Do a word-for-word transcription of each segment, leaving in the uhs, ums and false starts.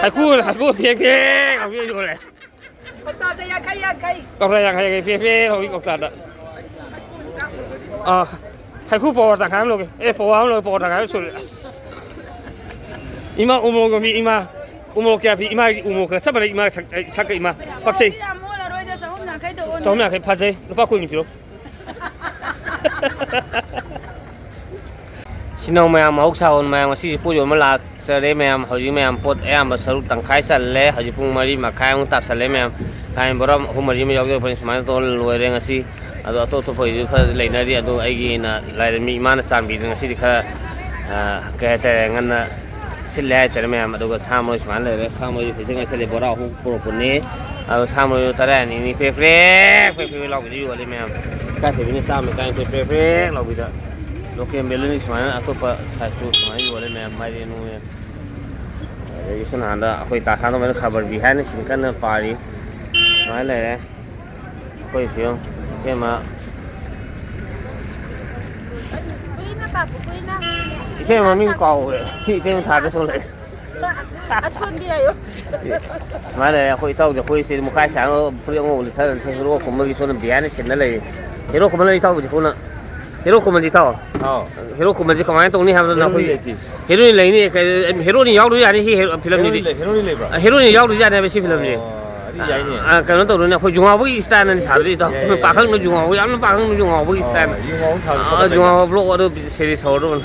ꯍꯩꯀ꯭ꯔꯨ, ꯍꯩꯀ꯭ꯔꯨ ꯐꯦꯛ ꯐꯦꯛ ꯂꯥꯎꯕꯤ ꯌꯣꯜꯂꯦ꯫ ꯀꯧꯇꯥꯗ ꯌꯥꯡꯈꯩ, ꯌꯥꯡꯈꯩ꯫ ꯀꯧꯇꯥ ꯌꯥꯡꯈꯩ, ꯌꯥꯡꯈꯩ ꯐꯦꯛ ꯐꯦꯛ ꯂꯥꯎꯕꯤ ꯀꯧꯇꯥꯗ꯫ ꯑꯥ, ꯍꯩꯀ꯭ꯔꯨ ꯄꯋꯥ ꯇꯪꯈꯥꯏ ꯑꯃ ꯂꯧꯒꯦ꯫ ꯑꯦ, ꯄꯋꯥ ꯑꯃ ꯂꯧꯒꯦ, ꯄꯋꯥ ꯇꯪꯈꯥꯏ ꯑꯃ ꯁꯨꯔꯦ꯫ ꯑꯁ꯫ ꯏꯃꯥ, ꯎꯃꯣꯔꯣꯛ ꯌꯣꯟꯕꯤ ꯏꯃꯥ꯫ ꯎꯃꯣꯔꯣꯛ ꯀꯌꯥ ꯄꯤ? ꯏꯃꯥꯒꯤ ꯎꯃꯣꯔꯣꯛꯀ ꯆꯞ ꯃꯥꯟꯅꯩ, ꯏꯃꯥ ꯁꯛ-, ꯑꯩ ꯁꯛꯀ ꯏꯃꯥ꯫ ꯄꯛꯆꯩ꯫ ꯌꯥꯝ ꯑꯣꯜꯂꯔꯣꯏꯗ, ꯆꯍꯨꯝ ꯌꯥꯡꯈꯩꯗ ꯑꯣꯟꯅꯔꯦ꯫ ꯆꯍꯨꯝ ꯌꯥꯡꯈꯩ ꯐꯖꯩ꯫ ꯂꯨꯄꯥ ꯀꯨꯟꯒꯤ ꯄꯤꯔꯣ꯫ ꯁꯤꯅꯧ ꯃꯌꯥꯝ, ꯃꯍꯧꯁꯥ ꯑꯣꯟ ꯃꯌꯥꯝ, ꯉꯁꯤꯁꯦ ꯄꯣꯠ ꯌꯣꯟꯕ ꯂꯥꯛꯆꯔꯦ ꯃꯌꯥꯝ꯫ ꯍꯧꯖꯤꯛ ꯃꯌꯥꯝ ꯄꯣꯠ ꯑꯌꯥꯝꯕ ꯁꯔꯨꯛ ꯇꯪꯈꯥꯏ ꯆꯜꯂꯦ꯫ ꯍꯧꯖꯤꯛ ꯄꯨꯡ ꯃꯔꯤ ꯃꯈꯥꯏꯃꯨꯛ ꯇꯥꯁꯜꯂꯦ ꯃꯌꯥꯝ꯫ ꯀꯥꯏꯅ ꯕꯣꯔꯥ ꯑꯍꯨꯝ ꯃꯔꯤ ꯑꯃ ꯌꯥꯎꯖꯔꯛꯄꯅꯤ꯫ ꯁꯨꯃꯥꯏꯅ ꯇꯧꯔ ꯂꯣꯏꯔꯦ ꯉꯁꯤ꯫ ꯑꯗꯣ ꯑꯇꯣꯞ ꯑꯇꯣꯞꯄꯒꯤꯁꯨ ꯈꯔ ꯂꯩꯅꯔꯤ꯫ ꯑꯗꯣ ꯑꯩꯒꯤ ꯑꯣꯏꯅ ꯂꯥꯏꯔꯦꯝꯕꯤ ꯏꯃꯥꯅ ꯆꯥꯟꯕꯤꯗꯅ ꯉꯁꯤꯗꯤ ꯈꯔ, ꯑ, ꯀꯩ ꯍꯥꯏꯇꯥꯔꯦ, ꯉꯟꯅ ꯁꯤꯜꯂꯦ ꯍꯥꯏꯇꯥꯔꯦ ꯃꯌꯥꯝ꯫ ꯑꯗꯨꯒ ꯁꯥ ꯃꯔꯣꯏ ꯁꯨꯃꯥꯏꯅ ꯂꯩꯔꯦ꯫ ꯁꯥ ꯃꯔꯣꯏꯁꯦ ꯍꯧꯖꯤꯛ ꯉꯁꯤꯗꯤ ꯕꯣꯔꯥ ꯑꯍꯨꯝ ꯄꯨꯔꯛꯄꯅꯤ꯫ ꯑꯗꯣ ꯁꯥ ꯃꯔꯣꯏꯗꯣ ꯇꯔꯥ ꯑꯅꯤꯅꯤ ꯄ꯭ꯔꯦꯛ ꯄ꯭ꯔꯦꯛ, ꯄ꯭ꯔꯦꯛ ꯄ꯭ꯔꯦꯛ ꯂꯥꯎꯕꯤꯗ ꯌꯣꯜꯂꯦ ꯃꯌꯥꯝ꯫ ꯏꯀꯥꯏꯊꯕꯤꯅ ꯆꯥꯝꯃ ꯏꯀꯥꯏ ꯄ꯭ꯔꯦꯛ ꯄ꯭ꯔꯦꯛ ꯂꯥꯎꯕꯤꯗ꯫ ꯂꯣꯀꯦꯜ ꯕꯦꯂꯨꯟꯒꯤ ꯁꯨꯃꯥꯏꯅ ꯑꯇꯣꯞꯄ ꯁꯥꯏꯖꯁꯨ ꯁꯨꯃꯥꯏꯅ ꯌꯣꯜꯂꯦ ꯃꯌꯥꯝ꯫ ꯃꯥꯏꯔꯦꯟ ꯅꯨꯡꯂꯦꯟ꯫ ꯑꯗꯒꯤ ꯁꯣꯝ ꯅꯥꯀꯟꯗ ꯑꯩꯈꯣꯏ ꯇꯥ ꯁꯥꯟꯅꯕꯅ ꯈꯕꯔ ꯕꯤꯍꯥꯏꯅ ꯁꯤꯟ ꯀꯟꯅ ꯄꯥꯔꯤ꯫ ꯁꯨꯃꯥꯏꯅ ꯂꯩꯔꯦ꯫ ꯑꯩꯈꯣꯏ ꯐꯤꯕꯝ ꯏꯇꯩꯃ꯫ ꯀꯨꯏꯅ ꯀꯥꯞꯄꯨ, ꯀꯨꯏꯅ꯫ ꯏꯇꯩꯃ ꯃꯃꯤꯡ ꯀꯥꯎꯈ꯭ꯔꯦ꯫ ꯏꯇꯩꯃ ꯊꯥꯗ ꯁꯨꯝ ꯂꯩ꯫ ꯑꯁꯣꯟꯕꯤ ꯍꯥꯏꯌꯣ꯫ ꯁꯨꯃꯥꯏꯅ ꯂꯩꯔꯦ꯫ ꯑꯩꯈꯣꯏ ꯏꯇꯥꯎꯁꯦ ꯑꯩꯈꯣꯏ ꯁꯤꯗꯤ ꯃꯨꯈꯥꯏ ꯁꯥꯡꯅ ꯐꯨꯔꯤꯠ ꯑꯉꯧꯕ ꯂꯤꯠꯊꯔꯒ ꯍꯦꯔꯣ ꯀꯨꯝꯕꯒꯤ ꯁꯣꯝꯗ ꯕꯤꯍꯥꯏꯅ ꯁꯤꯟꯅ ꯂꯩꯔꯤ꯫ ꯍꯦꯔꯣ ꯀꯨꯝꯕ ꯂꯩ ꯏꯇꯥꯎꯕꯨꯗꯤ ꯈꯣꯡꯅ꯫ ꯍꯦꯔꯣ ꯀꯨꯝꯕꯗꯤ ꯏꯇꯥꯎ꯫ ꯑꯥꯎ꯫ ꯍꯦꯔꯣ ꯀꯨꯝꯕꯁꯤ ꯀꯃꯥꯏꯅ ꯇꯧꯅꯤ ꯍꯥꯏꯕꯗ ꯍꯦꯔꯣꯅꯤ ꯑꯩꯈꯣꯏ ꯂꯩꯇꯦ꯫ ꯍꯦꯔꯣꯅꯤ ꯂꯩꯅꯤ, ꯀꯩ, ꯍꯦꯔꯣꯅꯤ ꯌꯥꯎꯗ꯭ꯔꯁꯨ ꯌꯥꯅꯤ ꯁꯤ ꯍꯦꯔꯣ-, ꯐꯤꯂꯝꯁꯤꯗꯤ꯫ ꯍꯦꯔꯣꯅꯤ ꯂꯩ-, ꯍꯦꯔꯣꯅꯤ ꯂꯩꯕ꯭ꯔꯥ? ꯑ, ꯍꯦꯔꯣꯅꯤ ꯌꯥꯎꯗ꯭ꯔꯁꯨ ꯌꯥꯅꯤ ꯍꯥꯏꯕ ꯁꯤ ꯐꯤꯂꯝꯁꯤ꯫ ꯑꯣ, ꯑꯗꯨꯗꯤ ꯌꯥꯏꯅꯦ꯫ ꯑ, ꯀꯩꯅꯣ ꯇꯧꯗꯣꯏꯅꯦ, ꯑꯩꯈꯣꯏ ꯌꯨꯉꯥꯎꯕꯒꯤ ꯏꯁꯇꯥꯏꯜꯅꯅꯤ ꯁꯥꯗꯣꯏꯁꯦ ꯏꯇꯥꯎ꯫ ꯌꯥꯏ, ꯌꯥꯏ, ꯄꯥꯈꯪꯅ ꯌꯥꯏ꯫ ꯌꯨꯉꯥꯎꯕ, ꯌꯥꯝꯅ ꯄꯥꯈꯪꯅ ꯌꯨꯉꯥꯎꯕꯒꯤ ꯑꯣ, ꯏꯁꯇꯥꯏꯜ꯫ ꯌꯨꯉꯥꯎꯕ ꯁꯥꯕ ꯑ, ꯐꯖꯕ ꯌꯨꯉꯥꯎꯕ ꯕ꯭ꯂꯣꯛ ꯑꯗꯨ ꯁꯦꯔꯤꯁ ꯍꯧꯔꯗꯧꯕꯅꯤ꯫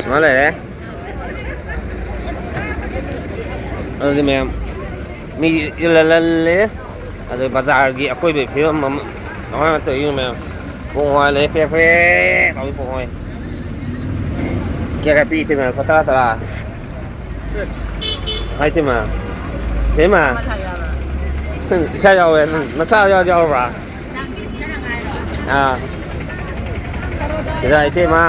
ꯁꯨꯃꯥꯏꯅ ꯂꯩꯔꯦ꯫ ꯑꯗꯨꯗꯤ ꯃꯌꯥꯝ ꯃꯤ ꯏꯜꯂ ꯂꯜꯂꯦ꯫ ꯑꯗꯨ ꯕꯖꯥꯔꯒꯤ ꯑꯀꯣꯏꯕꯒꯤ ꯐꯤꯕꯝ ꯑꯃ ꯀꯃꯥꯏꯅ ꯇꯧꯔꯤꯅꯣ ꯃꯌꯥꯝ? ꯄꯣꯡ ꯍꯋꯥꯏ ꯂꯩ, ꯄ꯭ꯔꯦꯛ ꯄ꯭ꯔꯦꯛ ꯂꯥꯎꯏ ꯄꯣꯡ ꯍꯋꯥꯏ꯫ ꯀꯌꯥ ꯀꯌꯥ ꯄꯤ ꯏꯇꯩꯃ? ꯂꯨꯄꯥ ꯇꯔꯥ, ꯇꯔꯥ꯫ ꯍꯥꯏ ꯏꯇꯩꯃ꯫ ꯏꯇꯩꯃ꯫ ꯃꯃꯜ ꯍꯥꯏꯌꯨ ꯍꯥꯏꯕ꯫ ꯅꯪ ꯏꯁꯥ ꯌꯥꯎꯋꯦ, ꯅꯪ ꯅꯆꯥ ꯌꯥꯎ-, ꯌꯥꯎꯔꯕ꯭ꯔꯥ? ꯑꯥ꯫ ꯁꯤꯗ ꯏꯇꯩꯃ,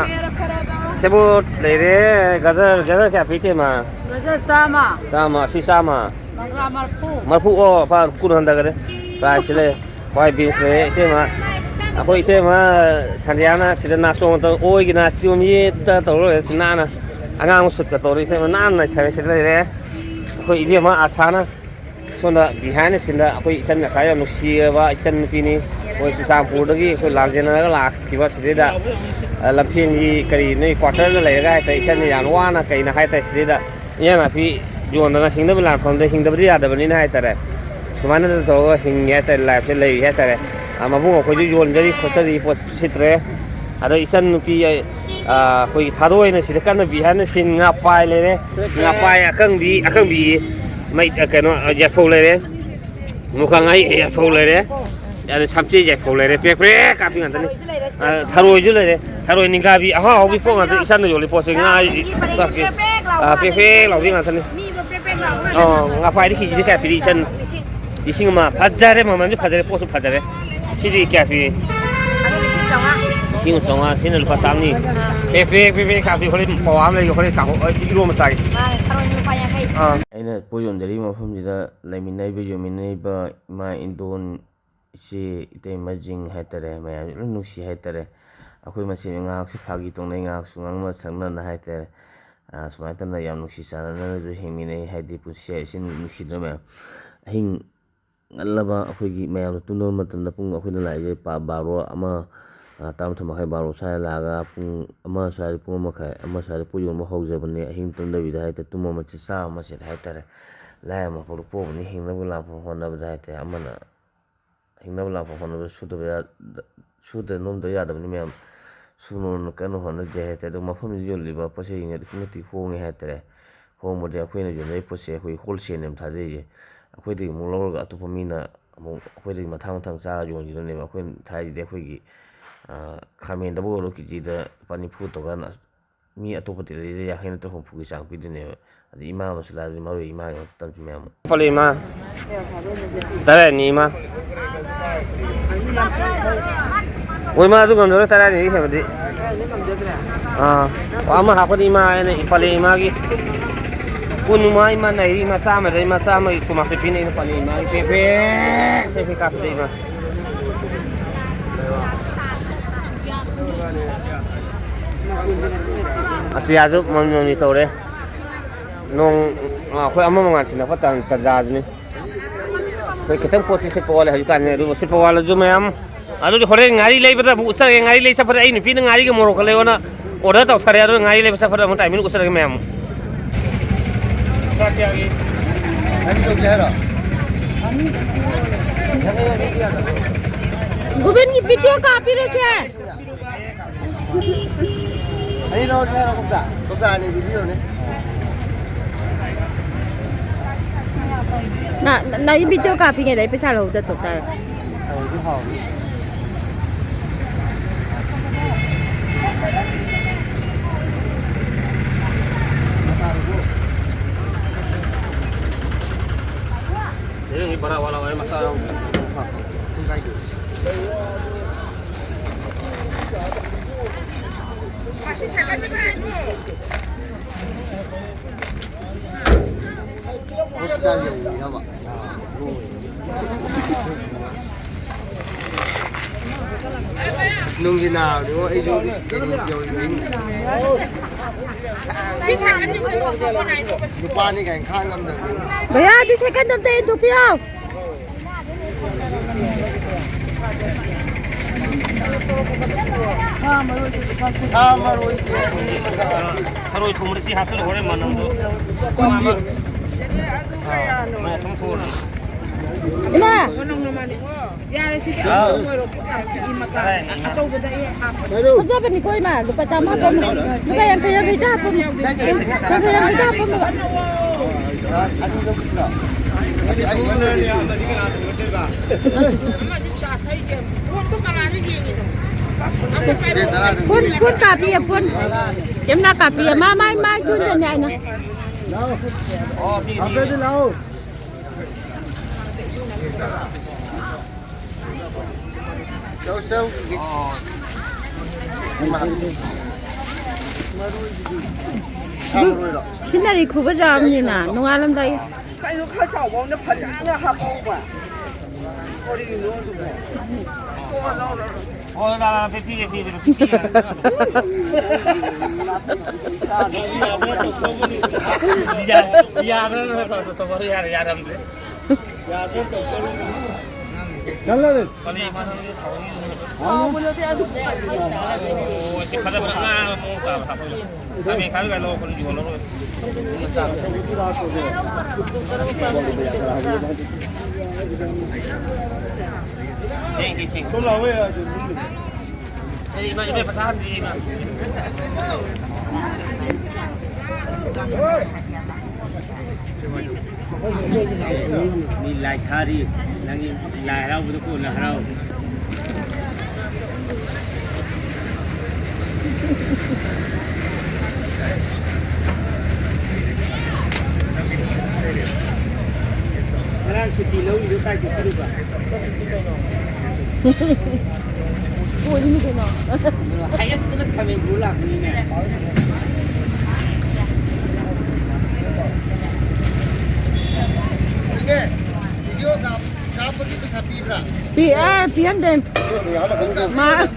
ꯁꯦꯕꯣꯠ ꯂꯩꯔꯦ, ꯒꯖꯔ, ꯒꯖꯔ ꯀꯌꯥ ꯄꯤ ꯏꯇꯩꯃ? ꯒꯖꯔ ꯆꯥꯝꯃ꯫ ꯆꯥꯝꯃ, ꯑꯁꯤ ꯆꯥꯝꯃ꯫ ꯃꯪꯒ꯭ꯔꯥ ꯃꯔꯐꯨ꯫ ꯃꯔꯐꯨ, ꯑꯣ, ꯐ-, ꯀꯨꯟ ꯍꯟꯊꯈꯔꯦ꯫ ꯄ꯭ꯔꯥꯏꯁꯁꯤ ꯂꯩ꯫ ꯋꯥꯏ ꯕꯤꯟꯁ ꯂꯩꯔꯦ ꯏꯇꯩꯃ꯫ ꯑꯩꯈꯣꯏ ꯏꯇꯩꯃ ꯁꯟꯙ꯭ꯌꯥꯅ ꯁꯤꯗ ꯅꯥꯆꯣꯡ ꯇꯧ-, ꯑꯣꯏꯒꯤ ꯅꯥꯆꯣꯝ ꯌꯦꯠꯇ ꯇꯧꯔ ꯂꯩꯔꯦ꯫ ꯅꯥꯟꯅ ꯑꯉꯥꯡꯕ ꯁꯨꯠꯀ ꯇꯧꯔ ꯏꯇꯩꯃ ꯅꯥꯟꯅ ꯅꯩꯊꯔꯦ꯫ ꯁꯤꯗ ꯂꯩꯔꯦ꯫ ꯑꯩꯈꯣꯏ ꯏꯕꯦꯝꯃ ꯑꯥꯁꯥꯅ ꯁꯣꯝꯗ behind the scene ꯗ ꯑꯩꯈꯣꯏ ꯏꯆꯟ ꯉꯁꯥꯏ ꯌꯥꯝ ꯅꯨꯡꯁꯤꯔꯕ ꯏꯆꯟ ꯅꯨꯄꯤꯅꯤ꯫ ꯃꯣꯏ ꯆꯨꯔꯆꯥꯟꯄꯨꯔꯗꯒꯤ ꯑꯩꯈꯣꯏ ꯂꯥꯜꯖꯦꯟꯅꯔꯒ ꯂꯥꯛꯈꯤꯕ ꯁꯤꯗꯩꯗ, ꯑ, ꯂꯝꯐꯦꯟꯒꯤ ꯀꯔꯤ ꯅꯣꯏ quarter ꯗ ꯂꯩꯔꯒ ꯍꯥꯏꯇꯥꯔꯦ, ꯏꯆꯟꯁꯦ ꯌꯥꯝ ꯋꯥꯅ ꯀꯩꯅ ꯍꯥꯏꯇꯥꯔꯦ ꯁꯤꯗꯩꯗ ꯏꯟꯖꯥꯡ ꯅꯥꯄꯤ ꯌꯣꯟꯗꯅ ꯍꯤꯡꯅꯕ ꯂꯥꯟꯐꯝꯗ ꯍꯤꯡꯗꯕꯗꯤ ꯌꯥꯗꯕꯅꯤꯅ ꯍꯥꯏꯇꯥꯔꯦ, ꯁꯨꯃꯥꯏꯅ ꯇꯧꯔꯒ ꯍꯤꯡꯉꯤ ꯍꯥꯏꯇꯥꯔꯦ, life ꯁꯦ ꯂꯩꯔꯤ ꯍꯥꯏꯇꯥꯔꯦ꯫ ꯑ, ꯃꯕꯨꯡ ꯑꯩꯈꯣꯏꯁꯨ ꯌꯣꯟꯖꯔꯤ ꯈꯣꯠꯆꯔꯤ, ꯄꯣꯠ ꯁꯤꯠꯇ꯭ꯔꯦ꯫ ꯑꯗꯣ ꯏꯆꯟ ꯅꯨꯄꯤ, ꯑ, ꯑꯩꯈꯣꯏꯒꯤ ꯊꯥꯗꯣꯏꯅ ꯁꯤꯗ ꯀꯟꯅ behind the scene ꯉꯥ ꯄꯥꯏ ꯂꯩꯔꯦ꯫ ꯉꯥ ꯄꯥꯏ ꯑꯀꯪꯕꯤ, ꯑꯀꯪꯕꯤ ꯃꯩ, ꯀꯩꯅꯣ, ꯌꯥꯏꯐꯧ ꯂꯩꯔꯦ꯫ ꯃꯨꯀꯥꯉꯥꯏ ꯌꯥꯏꯐꯧ ꯂꯩꯔꯦ꯫ ꯑꯗ ꯁꯞꯆꯦ ꯌꯥꯏꯐꯧ ꯂꯩꯔꯦ꯫ ꯄ꯭ꯔꯦꯛ ꯄ꯭ꯔꯦꯛ ꯀꯥꯞꯄꯤ ꯉꯥꯛꯇꯅꯤ꯫ ꯑ, ꯊꯔꯣꯏꯁꯨ ꯂꯩꯔꯦ꯫ ꯊꯔꯣꯏ ꯅꯤꯡꯒꯥꯕꯤ ꯑꯍꯥꯎ ꯑꯍꯥꯎꯕꯤ ꯄꯣꯠ ꯉꯥꯛꯇ, ꯏꯆꯟꯅ ꯌꯣꯜꯂꯤ ꯄꯣꯠꯁꯦ ꯉꯥ, ꯆꯥꯛꯀꯤ꯫ ꯑ, ꯄ꯭ꯔꯦꯛ ꯄ꯭ꯔꯦꯛ ꯂꯥꯎꯕꯤ ꯉꯥꯛꯇꯅꯤ꯫ ꯑꯣ, ꯉꯥ ꯄꯥꯏꯗꯤ ꯀꯦꯖꯤꯗ ꯀꯌꯥ ꯄꯤꯔꯤ ꯏꯆꯟ? ꯂꯤꯁꯤꯡ ꯑꯃ꯫ ꯐꯖꯔꯦ, ꯃꯃꯜꯁꯨ ꯐꯖꯔꯦ, ꯄꯣꯠꯁꯨ ꯐꯖꯔꯦ꯫ ꯁꯤꯗꯤ ꯀꯌꯥ ꯄꯤ? ꯑꯗꯨ ꯂꯤꯁꯤꯡ ꯆꯥꯝꯃꯉꯥ꯫ ꯂꯤꯁꯤꯡ ꯑꯃ ꯆꯥꯝꯃꯉꯥ, ꯁꯤꯅ ꯂꯨꯄꯥ ꯆꯥꯝꯃꯔꯤ꯫ ꯑꯥ꯫ ꯄꯦꯛ ꯄꯦꯛ ꯄꯦꯛ ꯄꯦꯛ ꯀꯥꯞꯄꯤ꯫ ꯍꯣꯔꯦꯟ ꯄꯋꯥ ꯑꯃ ꯂꯩꯒꯦ, ꯍꯣꯔꯦꯟ ꯀꯥꯡꯍꯧ, ꯑ, ꯏꯔꯣꯝꯕ ꯆꯥꯒꯦ꯫ ꯃꯥꯅꯦ, ꯊꯔꯣꯏꯅ ꯂꯨꯄꯥ ꯌꯥꯡꯈꯩ꯫ ꯑꯥ꯫ ꯑꯩꯅ ꯄꯣꯠ ꯌꯣꯟꯖꯔꯤꯕ ꯃꯐꯝꯁꯤꯗ ꯂꯩꯃꯤꯟꯅꯔꯤꯕ, ꯌꯣꯟꯃꯤꯟꯅꯔꯤꯕ ꯏꯃꯥ, ꯏꯟꯗꯣꯟ, ꯏꯆꯦ, ꯏꯇꯩꯃꯁꯤꯡ ꯍꯥꯏꯇꯥꯔꯦ, ꯃꯌꯥꯝꯁꯦ ꯂꯣꯏ ꯅꯨꯡꯁꯤ ꯍꯥꯏꯇꯥꯔꯦ꯫ ꯑꯩꯈꯣꯏ ꯃꯁꯦꯟ ꯉꯥꯏꯍꯥꯛꯁꯨ ꯐꯥꯒꯤ ꯇꯧꯅꯩ, ꯉꯥꯏꯍꯥꯛꯁꯨ ꯉꯥꯡꯅ ꯁꯛꯅꯅ ꯍꯥꯏꯇꯥꯔꯦ꯫ ꯑꯥ, ꯁꯨꯃꯥꯏꯅ ꯇꯧꯅ ꯌꯥꯝ ꯅꯨꯡꯁꯤ ꯆꯥꯟꯅꯅꯁꯨ ꯍꯤꯡꯃꯤꯟꯅꯩ꯫ ꯍꯥꯏꯗꯤ ꯄꯨꯟꯁꯤ ꯍꯥꯏꯁꯤ ꯅꯨꯡꯁꯤꯗ꯭ꯔꯣ ꯃꯌꯥꯝ? ꯑꯍꯤꯡ ꯉꯜꯂꯕ ꯑꯩꯈꯣꯏꯒꯤ ꯃꯌꯥꯝꯅ ꯇꯨꯝꯅꯕ ꯃꯇꯝꯗ ꯄꯨꯡ ꯑꯩꯈꯣꯏꯅ ꯂꯥꯛꯏꯁꯦ ꯄ-, ꯕꯥꯔꯣ, ꯑꯃ, ꯑ, ꯇꯔꯥꯃꯥꯊꯣꯏ ꯃꯈꯥꯏ, ꯕꯥꯔꯣ ꯁ꯭ꯋꯥꯏꯗ ꯂꯥꯛꯑꯒ ꯄꯨꯡ ꯑꯃ ꯁ꯭ꯋꯥꯏꯗ, ꯄꯨꯡ ꯑꯃ ꯃꯈꯥꯏ, ꯑꯃ ꯁ꯭ꯋꯥꯏꯗ ꯄꯣꯠ ꯌꯣꯟꯕ ꯍꯧꯖꯕꯅꯦ꯫ ꯑꯍꯤꯡ ꯇꯨꯝꯗꯕꯤꯗ ꯍꯥꯏꯇꯥꯔꯦ, ꯇꯨꯝꯕ ꯃꯆꯦꯠ ꯆꯥꯕ ꯃꯆꯦꯠ ꯍꯥꯏꯇꯥꯔꯦ꯫ ꯂꯥꯏꯔ ꯃꯄꯣꯛꯇ ꯄꯣꯛꯎꯕꯅꯤ, ꯍꯤꯡꯅꯕ ꯂꯥꯛꯄ ꯍꯣꯠꯅꯕꯗ ꯍꯥꯏꯇꯥꯔꯦ꯫ ꯑꯃꯅ ꯍꯤꯡꯅꯕ ꯂꯥꯛꯄ ꯍꯣꯠꯅꯕꯗ ꯁꯨꯗꯕ ꯌꯥ-, ꯁꯨꯗ ꯅꯣꯝꯗꯕ ꯌꯥꯗꯕꯅꯤ ꯃꯌꯥꯝ꯫ ꯁꯨ ꯅꯣꯝꯅ ꯀꯟꯅ ꯍꯣꯠꯅꯖꯩ ꯍꯥꯏꯇꯥꯔꯦ꯫ ꯑꯗꯣ ꯃꯐꯝꯁꯤꯗ ꯌꯣꯜꯂꯤꯕ ꯄꯣꯠ ꯆꯩꯁꯤꯡꯁꯦ ꯑꯗꯨꯛꯀꯤ ꯃꯇꯤꯛ ꯍꯣꯡꯉꯦ ꯍꯥꯏꯇꯥꯔꯦ꯫ ꯍꯣꯡꯕꯗꯤ ꯑꯩꯈꯣꯏꯅ ꯌꯣꯟꯖꯔꯤꯕ ꯄꯣꯠꯁꯦ ꯑꯩꯈꯣꯏ wholesale ꯅꯦꯕ ꯊꯥꯖꯔꯤꯁꯦ꯫ ꯑꯩꯈꯣꯏꯗꯒꯤ ꯑꯃꯨꯛ ꯂꯧꯔꯒ ꯑꯇꯣꯞꯄ ꯃꯤꯅ ꯑꯃꯨꯛ ꯑꯩꯈꯣꯏꯗꯒꯤ ꯃꯊꯥꯡ ꯃꯊꯥꯡ ꯆꯥꯔꯒ ꯌꯣꯟꯈꯤꯗꯣꯏꯅꯦꯕ꯫ ꯑꯩꯈꯣꯏꯅ ꯊꯥꯔꯤꯁꯤꯗꯤ ꯑꯩꯈꯣꯏꯒꯤ, ꯑ, ꯈꯥꯃꯦꯟꯗꯕꯨ ꯑꯣꯏꯔꯣ, ꯀꯦꯖꯤꯗ ꯂꯨꯄꯥ ꯅꯤꯐꯨ ꯇꯧꯀꯥꯟꯗ ꯃꯤ ꯑꯇꯣꯞꯄ ꯇꯦꯂꯔꯁꯤꯗ ꯌꯥꯡꯈꯩ ꯅꯠꯇ꯭ꯔꯒ ꯍꯨꯝꯐꯨꯒꯤ ꯆꯥꯡ ꯄꯤꯗꯣꯏꯅꯦꯕ꯫ ꯑꯗꯩ ꯏꯃꯥ ꯃꯁꯥꯂꯥꯗꯨꯗꯤ ꯃꯔꯨ ꯑꯣꯏ ꯏꯃꯥꯒꯤ ꯃꯇꯝꯁꯤ ꯃꯌꯥꯝ ꯑꯃ꯫ ꯄꯂꯦ ꯏꯃꯥ꯫ ꯇꯔꯥꯅꯤ ꯏꯃꯥ꯫ ꯍꯣꯏ, ꯏꯃꯥ, ꯑꯗꯨ ꯉꯝꯖꯔꯣꯏ, ꯇꯔꯥꯅꯤꯗꯒꯤ ꯍꯦꯟꯕꯗꯤ꯫ ꯑꯥ꯫ ꯑꯣ, ꯑꯃ ꯍꯥꯞꯄꯗꯤ ꯏꯃꯥ ꯍꯥꯏꯅ ꯄꯂꯦ ꯏꯃꯥꯒꯤ꯫ ꯀꯨꯟ ꯏꯃꯥ, ꯏꯃꯥ ꯅꯩꯔꯤ, ꯏꯃꯥ ꯆꯥꯝꯃꯗ ꯏꯃꯥ ꯆꯥꯝꯃꯒꯤ ꯀꯨꯟꯃꯥꯊꯣꯏ ꯄꯤꯅ ꯑꯩꯅ ꯄꯂꯦ ꯏꯃꯥꯒꯤ ꯄꯦ ꯄꯦ ꯄꯦ ꯄꯦ ꯀꯥꯞꯄꯗ ꯏꯃꯥ꯫ ꯑꯇꯤꯌꯥꯁꯨ ꯃꯝꯂꯤ ꯃꯝꯂꯤ ꯇꯧꯔꯦ꯫ ꯅꯣꯡ ꯑꯥ, ꯑꯩꯈꯣꯏ ꯑꯃ ꯃꯉꯥꯜ ꯁꯤꯟꯅꯕ ꯇꯥꯟ-, ꯇꯥꯟꯖꯥꯗꯨꯅꯤ꯫ ꯑꯩꯈꯣꯏ ꯈꯤꯇꯪ ꯄꯣꯠꯁꯤ ꯁꯤꯠꯄ ꯋꯥꯠꯂꯦ ꯍꯧꯖꯤꯛꯀꯥꯟꯁꯦ, ꯑꯗꯨꯕꯨ ꯁꯤꯠꯄ ꯋꯥꯠꯂꯁꯨ ꯃꯌꯥꯝ꯫ ꯑꯗꯨꯗꯤ ꯍꯣꯔꯦꯟ ꯉꯥꯔꯤ ꯂꯩꯕꯗ ꯑꯃꯨꯛ ꯎꯠꯆꯔꯒꯦ꯫ ꯉꯥꯔꯤ ꯂꯩ ꯆꯠꯄꯗ ꯑꯩ ꯅꯨꯄꯤꯅ ꯉꯥꯔꯤꯒ ꯃꯣꯔꯣꯛꯀ ꯂꯩꯌꯣꯅ order ꯇꯧꯊꯔꯦ꯫ ꯑꯗꯨ ꯉꯥꯔꯤ ꯂꯩꯕ ꯆꯠꯄꯗ ꯑꯃꯨꯛ timing ꯎꯠꯆꯔꯒꯦ ꯃꯌꯥꯝ꯫ ꯅꯪ ꯇꯧꯒꯦ ꯍꯥꯏꯔꯣ? ꯒꯣꯕꯤꯟꯒꯤ video ꯀꯥꯞꯄꯤꯔꯣꯁꯦ꯫ ꯑꯩ ꯂꯧꯔꯒꯦ ꯍꯥꯏꯔꯣ, ꯀꯧꯇꯥ? ꯀꯧꯇꯥ ꯑꯅꯤ ꯄꯤꯕꯤꯔꯣꯅꯦ꯫ ꯅ-, ꯅ-, ꯅꯪꯒꯤ video ꯀꯥꯞꯄꯤꯉꯩꯗ ꯑꯩ ꯄꯩꯁꯥ ꯂꯧꯗ ꯇꯣꯛ ꯇꯥꯔꯦ꯫ ꯍꯥꯎꯗꯤ ꯍꯥꯎꯅꯤ꯫ ꯁꯤꯗꯤ ꯕꯣꯔꯥ ꯋꯥꯂꯥ ꯍꯣꯏ ꯃꯆꯥ ꯌꯥꯎꯗ꯭ꯔꯦ꯫ ꯍꯣꯁꯄꯤꯇꯥꯜ ꯌꯧꯔꯤꯔꯕ? ꯅꯨꯡꯒꯤ ꯅꯥꯕꯅꯤꯉꯣ, ꯑꯩꯁꯨ ꯀꯩꯅꯣ ꯌꯧꯔꯤꯕꯩꯅꯤ꯫ ꯅꯨꯄꯥꯅꯤ ꯀꯥꯏꯅ ꯈꯥꯡ ꯉꯝꯗꯕꯅꯤ꯫ ꯚꯩꯌꯥ, ꯑꯗꯨ ꯁꯥꯏꯀꯜꯗꯣ ꯑꯝꯇ ꯏꯟꯊꯣꯛꯄꯤꯌꯣ꯫ ꯁꯥ ꯃꯔꯣꯏꯁꯦ꯫ ꯊꯔꯣꯏ ꯊꯣꯡꯕꯗ ꯁꯤ ꯍꯥꯞꯆꯤꯜꯂꯣ, ꯍꯣꯔꯦꯟ ꯃꯅꯝꯗꯣ꯫ ꯀꯨꯟꯒꯤ꯫ ꯑꯥ, ꯃꯅꯝ ꯁꯨꯝ ꯊꯣꯛꯑꯅꯤ꯫ ꯏꯃꯥ! ꯌꯥꯔꯦ, ꯁꯤꯗꯤ ꯑꯆꯧꯕ ꯑꯣꯏꯔꯣ, ꯄꯨꯛ ꯌꯥꯝ ꯄꯤꯛꯏ, ꯃꯀꯥ ꯑꯆꯧꯕꯗ ꯑꯩ ꯍꯥꯞꯄ꯫ ꯐꯖꯕꯅꯤꯀꯣ, ꯏꯃꯥ, ꯂꯨꯄꯥ ꯆꯥꯝꯃ ꯍꯥꯞꯄꯝꯃꯣ꯫ ꯂꯨꯄꯥ ꯌꯥꯡꯈꯩ, ꯌꯥꯡꯈꯩꯗ ꯍꯥꯞꯄꯝꯃꯣ꯫ ꯌꯥꯡꯈꯩ, ꯌꯥꯡꯈꯩꯗ ꯍꯥꯞꯄꯝꯃꯣ꯫ ꯐꯣꯟ, ꯐꯣꯟ ꯀꯥꯞꯄꯤꯌꯦ, ꯐꯣꯟ꯫ ꯌꯥꯝꯅ ꯀꯥꯞꯄꯤꯌꯦ, ꯃꯥ, ꯃꯥꯏ, ꯃꯥꯏ ꯊꯨꯟꯗꯅꯦ ꯍꯥꯏꯅ꯫ ꯂꯥꯛꯑꯣ꯫ ꯆꯧ, ꯆꯧ꯫ ꯁꯤꯅꯔꯤ ꯈꯨꯐꯖ ꯑꯃꯅꯤꯅ, ꯅꯣꯡꯉꯥꯜꯂꯝꯗꯥꯏ꯫ ꯀꯩꯅꯣ ꯈꯔ ꯆꯥꯎꯕ ꯑꯃꯅ ꯐꯖꯅ ꯍꯥꯞꯄꯛꯎꯕ꯫ ꯀꯔꯤꯅꯣ ꯑꯗꯨꯕꯣ? ꯀꯣꯛꯀ ꯉꯥꯎꯔꯦ꯫ ꯍꯣꯏ, ꯂꯥ, ꯂꯥ, ꯄꯤꯕꯤꯒꯦ, ꯄꯤꯕꯤꯒꯦ, ꯄꯤꯕꯤꯒꯦ꯫ ꯌꯥ-, ꯌꯥꯗ꯭ꯔꯥ, ꯇꯧꯔꯣ, ꯌꯥꯔꯦ, ꯌꯥꯔꯝꯗ꯭ꯔꯦ꯫ ꯌꯥꯗ꯭ꯔꯥ, ꯇꯧꯔꯣ꯫ ꯀꯔꯤ ꯃꯥꯅꯣ ꯁꯥꯎꯔꯤ? ꯑꯣ, ꯁꯤ ꯐꯖꯕ ꯉꯥ ꯑꯃ ꯃꯑꯣꯡ ꯇꯥꯕ ꯍꯥꯞꯄꯒ꯫ ꯈꯥꯃꯦꯟ ꯈꯥꯕꯤꯒ ꯂꯧꯔꯛꯄꯅꯤ, ꯌꯣꯜꯂꯔꯣꯏ꯫ ꯊꯦꯡ, ꯊꯦꯡ, ꯊꯦꯡ꯫ ꯑꯩ ꯏꯃꯥ, ꯏꯃꯥ, ꯄꯩꯁꯥ ꯍꯟꯗ꯭ꯔꯤ, ꯏꯃꯥ꯫ ꯃꯤ ꯂꯥꯏ ꯊꯥꯔꯤ, ꯅꯪꯒꯤ ꯂꯥꯏ ꯍꯔꯥꯎꯕꯗ ꯀꯣꯟꯅ ꯍꯔꯥꯎ꯫ ꯉꯔꯥꯡ ꯁꯨꯇꯤ ꯂꯧꯔꯤꯗꯣ ꯀꯥꯏ ꯆꯠꯈ꯭ꯔꯤꯕ? ꯀꯣꯏꯔꯤꯅꯤ ꯀꯩꯅꯣ꯫ ꯍꯥꯏꯒꯠꯇꯅ ꯈꯥꯃꯦꯟ ꯄꯨꯔ ꯂꯥꯛꯄꯅꯤꯅꯦ꯫ ꯏꯅꯦ, ꯚꯤꯗꯤꯑꯣ ꯀꯥꯞ-, ꯀꯥꯞꯄꯒꯤ ꯄꯩꯁꯥ ꯄꯤꯕ꯭ꯔꯥ? ꯄꯤ-, ꯑꯥ, ꯄꯤꯍꯟꯗꯦ꯫ ꯃꯥ-,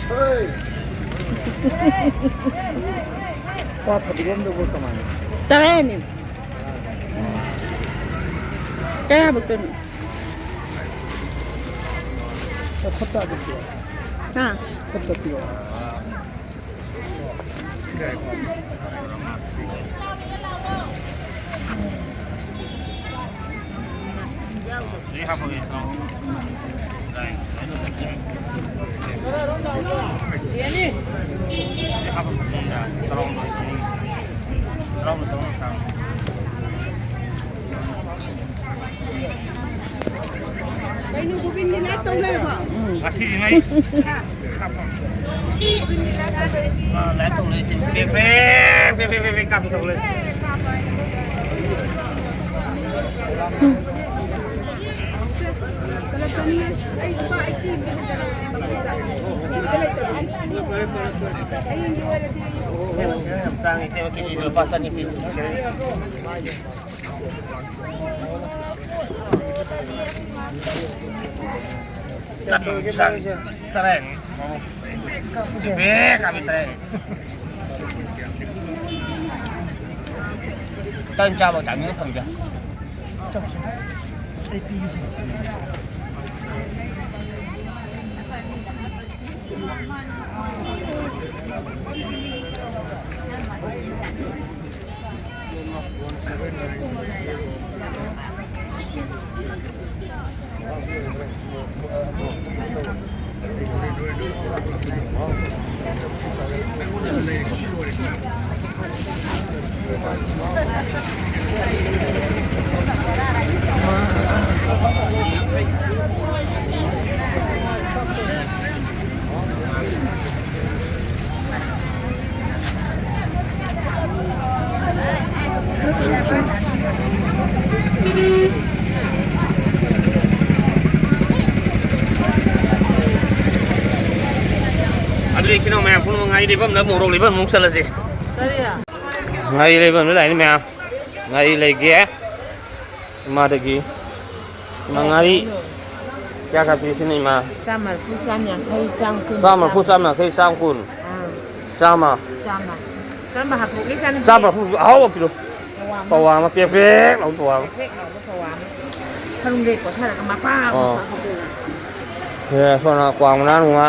ꯍꯣꯏ꯫ ꯄꯥ ꯐꯗꯤꯒꯣꯝꯗꯨꯕꯨ ꯀꯃꯥꯏꯅ? ꯇꯔꯥꯅꯤ꯫ ꯀꯌꯥꯃꯨꯛꯇꯅꯣ? ꯈꯨꯠꯇ ꯑꯗꯨꯝ ꯄꯤꯔꯛꯑꯣ꯫ ꯍꯥ? ꯈꯨꯠꯇ ꯄꯤꯔꯛꯑꯣ꯫ ꯀꯩꯅꯣ ꯒꯣꯕꯤꯟꯒꯤ live ꯇꯧ ꯂꯩꯔꯕꯣ? ꯎꯝ꯫ ꯉꯁꯤꯗꯤ ꯅꯣꯏ ꯒꯣꯕꯤꯟꯒꯤ live ꯇꯧ ꯂꯩꯔꯕꯣ? ꯑꯥ, live ꯇꯧ ꯂꯩ꯫ ꯄꯦꯛ, ꯄꯦꯛ, ꯄꯦꯛ, ꯄꯦꯛ, ꯄꯦꯛ ꯀꯥꯞꯄꯤ ꯇꯧ ꯂꯩ꯫ ꯀꯂꯦꯛꯁꯟꯅꯤ꯫ ꯑꯩ ꯂꯨꯄꯥ eighty ꯑꯃ ꯍꯟꯖꯜꯂꯛꯑꯦ꯫ ꯍꯌꯦꯡꯒꯤ ꯑꯣꯏꯔꯗꯤ꯫ ꯌꯥꯝ ꯇꯥꯡꯉꯤ, ꯏꯇꯩꯃ, ꯀꯦꯖꯤꯗ ꯂꯨꯄꯥ ꯆꯅꯤ ꯄꯤ꯫ ꯇꯔꯦꯠ꯫ ꯕꯦꯛ ꯀꯥꯕꯤ ꯇꯔꯦꯠ꯫ ꯇꯟ ꯆꯥꯕ ꯇꯥꯏꯃꯤꯡ ꯐꯪꯗꯦ꯫ ꯑꯗꯨꯗꯤ ꯏꯆꯤꯟ ꯏꯅꯥꯎ ꯃꯌꯥꯝ ꯄꯨꯝꯅꯃꯛ ꯉꯥꯔꯤ ꯂꯩꯐꯝꯗ, ꯃꯣꯔꯣꯛ ꯂꯩꯐꯝ ꯑꯃꯨꯛ ꯆꯠꯂꯁꯤ꯫ ꯀꯔꯤ? ꯉꯥꯔꯤ ꯂꯩꯐꯝꯗ ꯂꯥꯛꯏꯅꯤ ꯃꯌꯥꯝ꯫ ꯉꯥꯔꯤ ꯂꯩꯒꯦ꯫ ꯏꯃꯥꯗꯒꯤ꯫ ꯏꯃꯥ, ꯉꯥꯔꯤ ꯀꯌꯥ ꯀꯌꯥ ꯄꯤꯔꯤ ꯁꯤꯅ, ꯏꯃꯥ? ꯆꯥꯝ ꯃꯔꯤꯐꯨ, ꯆꯥꯝ ꯌꯥꯡꯈꯩ, ꯆꯥꯝ ꯀꯨꯟ, ꯆꯥꯝ ꯃꯔꯤꯐꯨ, ꯆꯥꯝ ꯌꯥꯡꯈꯩ, ꯆꯥꯝ ꯀꯨꯟ꯫ ꯑꯥ꯫ ꯆꯥꯝꯃ꯫ ꯆꯥꯝꯃ꯫ ꯀꯔꯝꯕ ꯍꯥꯞꯄꯛꯎꯒꯦ, ꯏꯆꯥꯅꯨꯄꯤ? ꯆꯥꯝ ꯃꯔꯤꯐꯨ ꯑꯍꯥꯎꯕ ꯄꯤꯔꯣ꯫ ꯄꯋꯥ ꯑꯃ꯫ ꯄꯋꯥ ꯑꯃ ꯄꯦꯛ ꯄꯦꯛ ꯂꯥꯎꯕ ꯄꯋꯥ ꯑꯃ꯫ ꯄꯦꯛ ꯄꯦꯛ ꯂꯥꯎꯕ ꯄꯋꯥ ꯑꯃ꯫ ꯈꯔꯨꯡꯗꯩ ꯀꯣꯊꯔꯒ ꯃꯄꯥ ꯑꯃ ꯑꯣ꯫ ꯍꯥꯞꯄꯛꯎ꯫ ꯁꯦ, ꯁꯣꯝꯅ ꯀ꯭ꯋꯥ ꯃꯅꯥ ꯅꯨꯡꯉꯥ꯫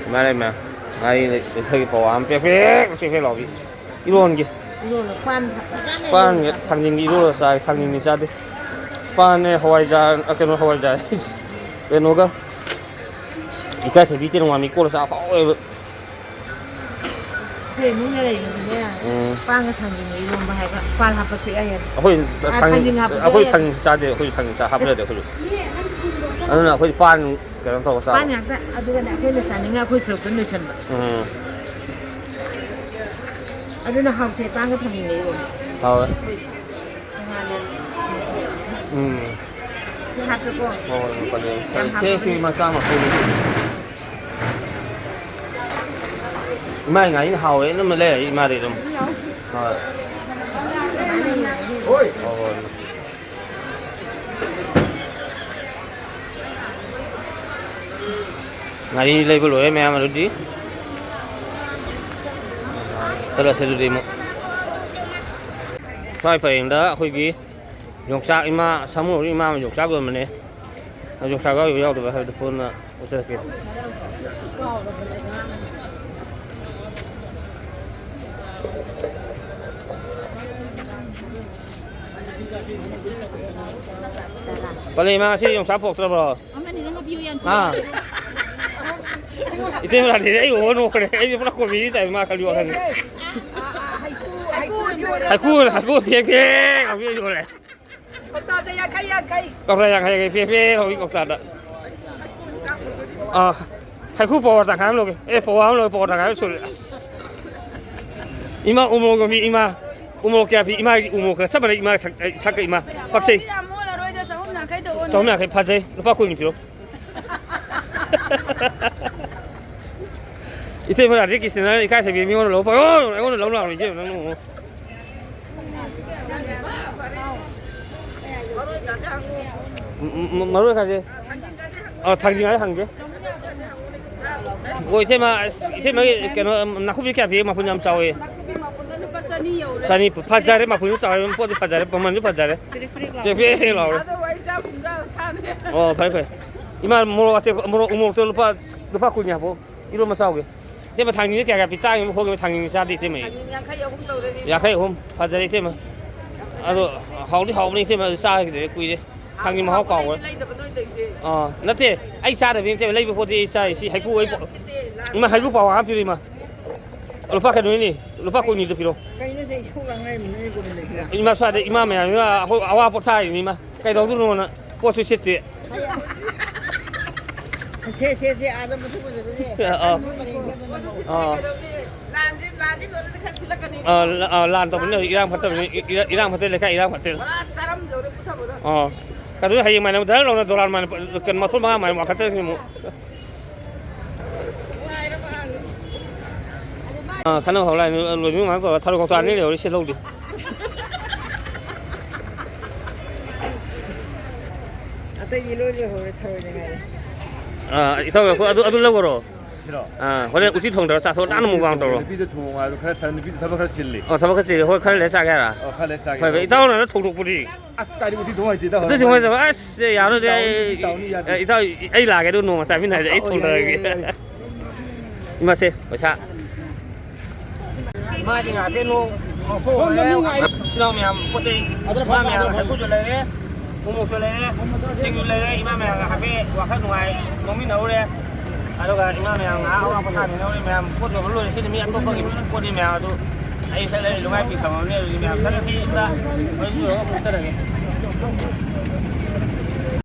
ꯏꯃꯥ ꯂꯩꯃ꯫ ꯉꯥꯔꯤ ꯂꯩ-, ꯂꯩꯊꯒꯤ ꯄꯋꯥ ꯑꯃ ꯄꯦꯛ ꯄꯦꯛ ꯄꯦꯛ ꯄꯦꯛ ꯂꯥꯎꯕꯤ꯫ ꯏꯔꯣꯟꯒꯦ꯫ ꯏꯔꯣꯜꯂꯣ꯫ ꯄꯥꯟ ꯐꯖꯅ ꯄꯥꯟꯒ ꯏꯔꯣꯜꯂꯣ꯫ ꯊꯥꯡꯖꯤꯡꯒ ꯏꯔꯣꯜꯂ ꯆꯥꯏ, ꯊꯥꯡꯖꯤꯡꯗꯤ ꯆꯥꯗꯦ꯫ ꯄꯥꯟꯅꯦ, ꯍꯋꯥꯏꯖꯥꯔ, ꯑ, ꯀꯩꯅꯣ, ꯍꯋꯥꯏꯖꯥꯔ꯫ ꯀꯩꯅꯣꯒ ꯏꯀꯥꯏꯊꯕꯤ ꯇꯦꯅꯧꯋꯥ ꯃꯦꯠ ꯀꯣꯠꯂ ꯆꯥꯕ ꯍꯥꯎꯋꯦꯕ꯫ ꯑꯩꯈꯣꯏ ꯏꯃꯨꯡꯗ ꯂꯩꯕꯁꯤꯅꯦ, ꯎꯝ꯫ ꯄꯥꯟꯒ ꯊꯥꯡꯖꯤꯡꯒ ꯏꯔꯣꯝꯕ ꯍꯥꯏꯕ, ꯄꯥꯟ ꯍꯥꯞꯄꯁꯨ ꯌꯥꯏ ꯍꯥꯏꯕ꯫ ꯑꯩꯈꯣꯏ ꯑꯥ, ꯊꯥꯡꯖꯤꯡ, ꯊꯥꯡꯖꯤꯡ ꯍꯥꯞꯄꯁꯨ ꯑꯩꯈꯣꯏ ꯌꯥꯏ꯫ ꯊꯥꯡꯖꯤꯡ ꯆꯥꯗꯦ, ꯑꯩꯈꯣꯏ ꯊꯥꯡꯖꯤꯡ ꯆꯥ-, ꯍꯥꯞꯄ ꯌꯥꯗꯦ ꯑꯩꯈꯣꯏꯁꯨ꯫ ꯑꯗꯨꯅ ꯑꯩꯈꯣꯏ ꯄꯥꯟ ꯀꯩꯅꯣ ꯇꯧꯔ ꯆꯥꯕ꯫ ꯄꯥꯟ ꯉꯥꯛꯇ, ꯑꯗꯨꯒꯅꯦ ꯑꯩꯈꯣꯏꯅ ꯆꯥꯅꯤꯡꯉ ꯑꯩꯈꯣꯏ ꯁꯔꯨꯛꯇ ꯂꯣꯏꯁꯟꯕ꯫ ꯎꯝ꯫ ꯑꯗꯨꯅ ꯍꯥꯎꯇꯦ, ꯄꯥꯟꯒ ꯊꯥꯡꯖꯤꯡꯒ ꯏꯔꯣꯝꯕ꯫ ꯍꯥꯎꯋꯦ꯫ ꯍꯣꯏ꯫ ꯎꯝ꯫ ꯁꯤ ꯍꯥꯞꯄꯦꯀꯣ꯫ ꯍꯣꯏ, ꯍꯣꯏ, ꯍꯣꯏ, ꯐꯅꯤ꯫ ꯌꯥꯝ ꯁꯦ, ꯁꯤ ꯍꯥꯞꯄꯕꯅꯦ꯫ ꯃꯆꯥ ꯃꯁꯨꯅꯤ꯫ ꯏꯃꯥꯏ ꯉꯥꯔꯤꯅ ꯍꯥꯎꯋꯦ, ꯑꯗꯨꯝ ꯂꯩꯔꯛꯏ ꯏꯃꯥꯗꯤ ꯑꯗꯨꯝ꯫ ꯍꯣꯏ꯫ ꯍꯣꯏ, ꯍꯣꯏ꯫ ꯉꯥꯔꯤ ꯂꯩꯕ ꯂꯣꯏꯔꯦ ꯃꯌꯥꯝ꯫ ꯑꯗꯨꯗꯤ ꯆꯠꯂꯁꯦ꯫ ꯑꯗꯨꯗꯤ ꯑꯃꯨꯛ ꯁ꯭ꯋꯥꯏ ꯄꯔꯦꯡꯗ ꯑꯩꯈꯣꯏꯒꯤ ꯌꯣꯡꯆꯥꯛ ꯏꯃꯥ, ꯁꯥꯃꯨꯔꯣꯝꯒꯤ ꯏꯃꯥ ꯑꯃ ꯌꯣꯡꯆꯥꯛ ꯌꯣꯟꯕꯅꯦ꯫ ꯑꯗꯨ ꯌꯣꯡꯆꯥꯛ ꯌꯥꯎꯔꯤꯕ ꯌꯥꯎꯗꯕ ꯍꯥꯏꯕꯗꯨ ꯄꯨꯟꯅ ꯎꯠꯆꯔꯛꯀꯦ꯫ ꯄꯂꯦꯟ ꯏꯃꯥ, ꯉꯁꯤ ꯌꯣꯡꯆꯥꯛ ꯄꯨꯔꯛꯇ꯭ꯔꯕ꯭ꯔꯣ? ꯑꯃꯅꯤ ꯅꯪ ꯄꯤꯌꯨ ꯌꯥꯝ ꯊꯨꯅ꯫ ꯑꯥ꯫ ꯏꯇꯩ ꯃꯅꯥꯛꯇꯤ ꯑꯩ ꯎꯕ ꯅꯣꯛꯈ꯭ꯔꯦ꯫ ꯑꯩꯁꯨ ꯄꯨꯔꯥ ꯀꯣꯃꯦꯗꯤ ꯇꯥꯏ ꯃꯥ ꯈꯜꯂꯤ ꯋꯥꯈꯜꯁꯦ꯫ ꯍꯩꯀꯨ, ꯍꯩꯀꯨ ꯐꯦꯛ ꯐꯦꯛ ꯂꯥꯎꯕꯤ ꯌꯣꯜꯂꯦ꯫ ꯀꯧꯇꯥꯗ ꯌꯥꯡꯈꯩ, ꯌꯥꯡꯈꯩ꯫ ꯀꯧꯇꯥ ꯌꯥꯡꯈꯩ, ꯌꯥꯡꯈꯩ ꯐꯦꯛ ꯐꯦꯛ ꯂꯥꯎꯕꯤ ꯀꯧꯇꯥꯗ꯫ ꯑꯥ, ꯍꯩꯀꯨ ꯄꯋꯥ ꯇꯪꯈꯥꯏ ꯑꯃ ꯂꯧꯒꯦ꯫ ꯑꯦ, ꯄꯋꯥ ꯑꯃ ꯂꯧꯒꯦ, ꯄꯋꯥ ꯇꯪꯈꯥꯏ ꯑꯃ ꯁꯨꯔꯦ꯫ ꯑꯁ꯫ ꯏꯃꯥ ꯎꯃꯣꯔꯣꯛ ꯌꯣꯟꯕꯤ ꯏꯃꯥ꯫ ꯎꯃꯣꯔꯣꯛ ꯀꯌꯥ ꯄꯤ? ꯏꯃꯥꯒꯤ ꯎꯃꯣꯔꯣꯛꯀ ꯆꯞ ꯃꯥꯟꯅꯩ, ꯏꯃꯥ ꯁꯛ-, ꯑꯩ ꯁꯛꯀ ꯏꯃꯥ꯫ ꯄꯛꯆꯩ꯫ ꯌꯥꯝ ꯑꯣꯜꯂꯔꯣꯏꯗ, ꯆꯍꯨꯝ ꯌꯥꯡꯈꯩꯗ ꯑꯣꯟꯅꯤ꯫ ꯆꯍꯨꯝ ꯌꯥꯡꯈꯩ ꯐꯖꯩ꯫ ꯂꯨꯄꯥ ꯀꯨꯟꯒꯤ ꯄꯤꯔꯣ꯫ ꯏꯇꯩꯃ ꯔꯥꯙꯦ ꯀ꯭ꯔꯤꯁꯅꯅ ꯏꯀꯥꯏꯊꯕꯤ ꯃꯤꯉꯣꯟꯗ ꯂꯧꯕ ꯐꯪ-, ꯑꯣ, ꯑꯩꯉꯣꯟꯗ ꯂꯧ ꯂꯥꯛꯑꯣ, ꯏꯕꯦꯝꯃ, ꯅꯪ ꯅꯣꯡꯃ꯫ ꯎꯝ, ꯎꯝ, ꯎꯝ, ꯃꯔꯣꯏ ꯈꯥꯁꯦ꯫ ꯑ, ꯊꯥꯡꯖꯤꯡ ꯍꯥꯏ ꯍꯪꯒꯦ꯫ ꯑꯣ, ꯏꯇꯩꯃ, ꯑꯁ, ꯏꯇꯩꯃꯒꯤ ꯀꯩꯅꯣ, ꯅꯥꯀꯨꯞꯄꯤ ꯀꯌꯥ ꯄꯤꯒꯦ? ꯃꯄꯨꯟ ꯌꯥꯝ ꯆꯥꯎꯋꯦ꯫ ꯅꯥꯀꯨꯞꯄꯤ ꯃꯄꯨꯟꯗ ꯂꯨꯄꯥ ꯆꯅꯤ ꯌꯧꯔꯦ꯫ ꯆꯅꯤ ꯐꯖꯔꯦ, ꯃꯄꯨꯟꯁꯨ ꯆꯥꯎꯋꯦ, ꯄꯣꯠꯇꯤ ꯐꯖꯔꯦ, ꯃꯃꯜꯁꯨ ꯐꯖꯔꯦ꯫ ꯄꯤꯔꯤꯛ ꯄꯤꯔꯤꯛ ꯂꯥꯎꯔꯦ꯫ ꯄꯦꯛ ꯄꯦꯛ ꯂꯥꯎꯔꯦ꯫ ꯑꯗꯣ ꯑꯩ ꯆꯥ ꯍꯨꯝꯗ꯭ꯔꯥ ꯊꯥꯅꯦ꯫ ꯑꯣ, ꯐꯔꯦ, ꯐꯔꯦ꯫ ꯏꯃꯥ, ꯃꯣꯔꯣꯛ ꯑꯇꯦꯛꯄ, ꯃꯣꯔꯣꯛ, ꯎ ꯃꯣꯔꯣꯛꯇꯣ ꯂꯨꯄꯥ, ꯂꯨꯄꯥ ꯀꯨꯟꯒꯤ ꯍꯥꯞꯄꯛꯑꯣ꯫ ꯏꯔꯣꯝꯕ ꯆꯥꯎꯒꯦ꯫ ꯏꯇꯩꯃ, ꯊꯥꯡꯖꯤꯡꯁꯦ ꯀꯌꯥ ꯀꯌꯥ ꯄꯤ? ꯇꯥꯡꯉꯤꯕ ꯈꯣꯠꯂꯤꯕ ꯊꯥꯡꯖꯤꯡꯁꯦ ꯆꯥꯗꯦ, ꯏꯇꯩꯃ ꯑꯩ꯫ ꯊꯥꯡꯖꯤꯡ ꯌꯥꯡꯈꯩ ꯑꯍꯨꯝ ꯇꯧꯔꯦꯅꯦ꯫ ꯌꯥꯡꯈꯩ ꯑꯍꯨꯝ꯫ ꯐꯖꯔꯦ, ꯏꯇꯩꯃ꯫ ꯑꯗꯣ ꯍꯥꯎꯗꯤ ꯍꯥꯎꯕꯅꯤ, ꯏꯇꯩꯃ, ꯑꯗꯨ ꯆꯥꯈꯤꯗ꯭ꯔꯦ ꯀꯨꯏꯔꯦ꯫ ꯊꯥꯡꯖꯤꯡ ꯃꯍꯥꯎ ꯀꯥꯎꯈ꯭ꯔꯦ꯫ ꯂꯩꯗꯕ ꯅꯣꯏ ꯂꯩꯁꯦ꯫ ꯑꯥ, ꯅꯠꯇꯦ, ꯑꯩ ꯆꯥꯗꯕꯅꯤ, ꯏꯇꯩꯃ, ꯂꯩꯕ ꯄꯣꯠꯇꯤ ꯑꯩ ꯆꯥꯏ꯫ ꯁꯤ ꯍꯩꯀꯨ, ꯑꯩ ꯄꯥꯎ-, ꯌꯥꯝ ꯁꯤꯠꯇꯦ, ꯂꯥꯟ ꯏꯃꯥ, ꯍꯩꯀꯨ ꯄꯥꯎ ꯍꯥꯞꯄꯤꯔꯣ, ꯏꯃꯥ? ꯂꯨꯄꯥ ꯀꯩꯅꯣꯅꯤ, ꯂꯨꯄꯥ ꯀꯨꯟꯒꯤꯗꯨ ꯄꯤꯔꯣ꯫ ꯀꯩꯅꯣꯁꯦ, ꯏꯁꯧ ꯂꯥꯡꯅꯔꯤꯕꯅꯤꯅꯦ, ꯀꯣꯟꯅ ꯂꯩꯁꯤꯔꯥ? ꯏꯃꯥ, ꯁ꯭ꯋꯥꯏꯗ ꯏꯃꯥ ꯃꯌꯥꯝꯁꯤꯅ ꯑꯩꯈꯣꯏ ꯑꯋꯥ ꯄꯣꯊꯥꯔꯤꯅꯤ, ꯏꯃꯥ꯫ ꯀꯩꯗꯧꯗꯣꯏꯅꯣꯅ ꯄꯣꯠꯁꯨ ꯁꯤꯠꯇꯦ꯫ ꯁꯦ, ꯁꯦ, ꯁꯦ, ꯑꯥꯗ ꯃꯁꯛ ꯐꯖꯕꯁꯦ꯫ ꯑꯥ꯫ ꯑꯥ꯫ ꯂꯥꯟꯁꯦ, ꯂꯥꯟꯁꯦ ꯂꯣꯏꯔꯗꯤ ꯈꯔ ꯁꯤꯠꯂꯛꯀꯅꯤ꯫ ꯑꯥ, ꯂ-, ꯑꯥ, ꯂꯥꯟ ꯇꯧꯕꯅꯤꯅ ꯏꯔꯥꯡ ꯐꯠꯇꯕꯅꯤ, ꯏꯔꯥ-, ꯏꯔꯥꯡ ꯐꯠꯇꯦ, ꯂꯩꯀꯥꯏ ꯏꯔꯥꯡ ꯐꯠꯇꯦ꯫ ꯄꯨꯔꯥ ꯆꯥꯔꯝ ꯌꯧꯔꯦ, ꯄꯨꯊꯕꯗꯣ꯫ ꯑꯥ꯫ ꯑꯗꯨ ꯍꯌꯦꯡ ꯃꯥꯏꯅ ꯗꯥꯏꯔꯦꯛ ꯂꯧꯅ ꯗꯣꯂꯥꯟ ꯃꯥꯏꯅ, ꯀꯩꯅꯣ, ꯃꯊꯣꯟ ꯃꯉꯥ ꯃꯥꯏꯅ ꯋꯥꯡꯈꯠꯆꯔꯛꯀꯅꯤ ꯑꯃꯨꯛ꯫ ꯑꯥ, ꯈꯟꯅꯕ ꯍꯧꯔꯛꯑꯅꯤ, ꯂꯣꯏꯕꯤꯃꯥꯟ ꯇꯧꯔ ꯊꯔꯣꯏ ꯀꯧꯇꯥ ꯑꯅꯤ ꯂꯩꯍꯧꯔꯤ, ꯁꯤ ꯂꯧꯗꯦ꯫ ꯑꯇꯩꯗꯤ ꯂꯣꯏ ꯂꯣꯏꯍꯧꯔꯦ, ꯊꯔꯣꯏꯗ ꯉꯥꯏꯔꯦ꯫ ꯑꯥ, ꯏꯇꯥꯎ, ꯑꯩꯈꯣꯏ ꯑꯗꯨ, ꯑꯗꯨ ꯂꯧꯈ꯭ꯔꯣ꯫ ꯁꯤꯔꯣ? ꯑꯥ, ꯍꯣꯔꯦꯟ ꯎꯇꯤ ꯊꯣꯡꯗꯔ ꯆꯥꯊꯣꯛ ꯅꯥꯟꯅ ꯃꯨꯛꯕꯥꯡ ꯇꯧꯔꯣ꯫ ꯅꯨꯄꯤꯗ ꯊꯣꯡꯉꯣ ꯍꯥꯏꯕ ꯈꯔ ꯊꯝ-, ꯅꯨꯄꯤꯗ ꯊꯕꯛ ꯈꯔ ꯆꯤꯜꯂꯤ꯫ ꯑꯣ, ꯊꯕꯛ ꯈꯔ ꯆꯤꯜꯂꯤ꯫ ꯍꯣꯏ, ꯈꯔ ꯂꯩꯔ ꯆꯥꯒꯦ ꯍꯥꯏꯔ? ꯑꯣ, ꯈꯔ ꯂꯩꯔ ꯆꯥꯒꯦ ꯍꯣꯏ, ꯍꯥꯏꯕ꯫ ꯏꯇꯥꯎꯅ ꯊꯣꯡꯗꯣꯛꯄꯗꯤ꯫ ꯑꯁ, ꯀꯥꯏꯗꯤ ꯎꯇꯤ ꯊꯣꯡ ꯍꯩꯇꯦꯗ, ꯑꯗꯨꯗꯤ ꯍꯣꯏ꯫ ꯍꯣꯏ, ꯑꯁ, ꯌꯥꯔꯣꯏꯗꯤ ꯏꯇꯥꯎꯅꯤ, ꯑꯩ, ꯏꯇꯥꯎꯅꯤ, ꯌꯥꯗꯦ꯫ ꯑꯦ, ꯏꯇꯥꯎ, ꯑꯩ ꯂꯥꯛꯑꯒꯦ ꯑꯗꯨ ꯅꯣꯡꯃ ꯆꯥꯃꯤꯟꯅꯔꯁꯦ, ꯑꯩ ꯑꯣ, ꯌꯥꯏ, ꯊꯣꯡꯗꯔꯒꯦ꯫ ꯌꯥꯏ, ꯌꯥꯏ, ꯌꯥꯏ꯫ ꯏꯃꯥꯁꯦ, ꯄꯩꯁꯥ꯫ ꯃꯥꯗꯤ ꯉꯥꯏꯍꯥꯛꯇꯤ ꯅꯣꯡ ꯉꯥꯎꯊꯣꯛꯎꯔꯦ꯫ ꯏꯆꯤꯜ ꯏꯅꯥꯎ ꯃꯌꯥꯝ ꯄꯣꯠ ꯆꯩ, ꯏꯃꯥ ꯃꯌꯥꯝ ꯍꯩꯀ꯭ꯔꯨꯁꯨ ꯂꯩꯔꯦ, ꯎꯃꯣꯔꯣꯛꯁꯨ ꯂꯩꯔꯦ, ꯁꯤꯡꯁꯨ ꯂꯩꯔꯦ꯫ ꯏꯃꯥ ꯃꯌꯥꯝꯒ ꯍꯥꯏꯐꯦꯠ ꯋꯥꯈꯜ ꯅꯨꯡꯉꯥꯏ ꯅꯣꯛꯃꯤꯟꯅꯍꯧꯔꯦ꯫ ꯑꯗꯨꯒ ꯏꯃꯥ ꯃꯌꯥꯝ ꯉꯥꯏꯍꯥꯛ ꯑꯋꯥ ꯄꯣꯊꯥꯃꯤꯟꯅꯍꯧꯔꯦ꯫ ꯃꯌꯥꯝ ꯄꯣꯠ ꯌꯣꯟꯕ ꯂꯣꯏꯔꯦ꯫ ꯁꯤꯗꯤ ꯃꯤ ꯑꯇꯣꯞꯄꯒꯤ ꯄꯣꯠꯅꯤ ꯃꯌꯥꯝ ꯑꯗꯨ ꯑꯩ ꯆꯠꯂꯦ, ꯂꯨꯉꯥꯏ ꯐꯤ ꯊꯝꯃꯕꯅꯦ꯫ ꯑꯗꯨꯗꯤ ꯃꯌꯥꯝ ꯆꯠꯂꯁꯤ, ꯏꯃꯥ ꯍꯣꯏ ꯂꯣꯏꯔꯒ ꯑꯃꯨꯛ ꯆꯠꯂꯒꯦ꯫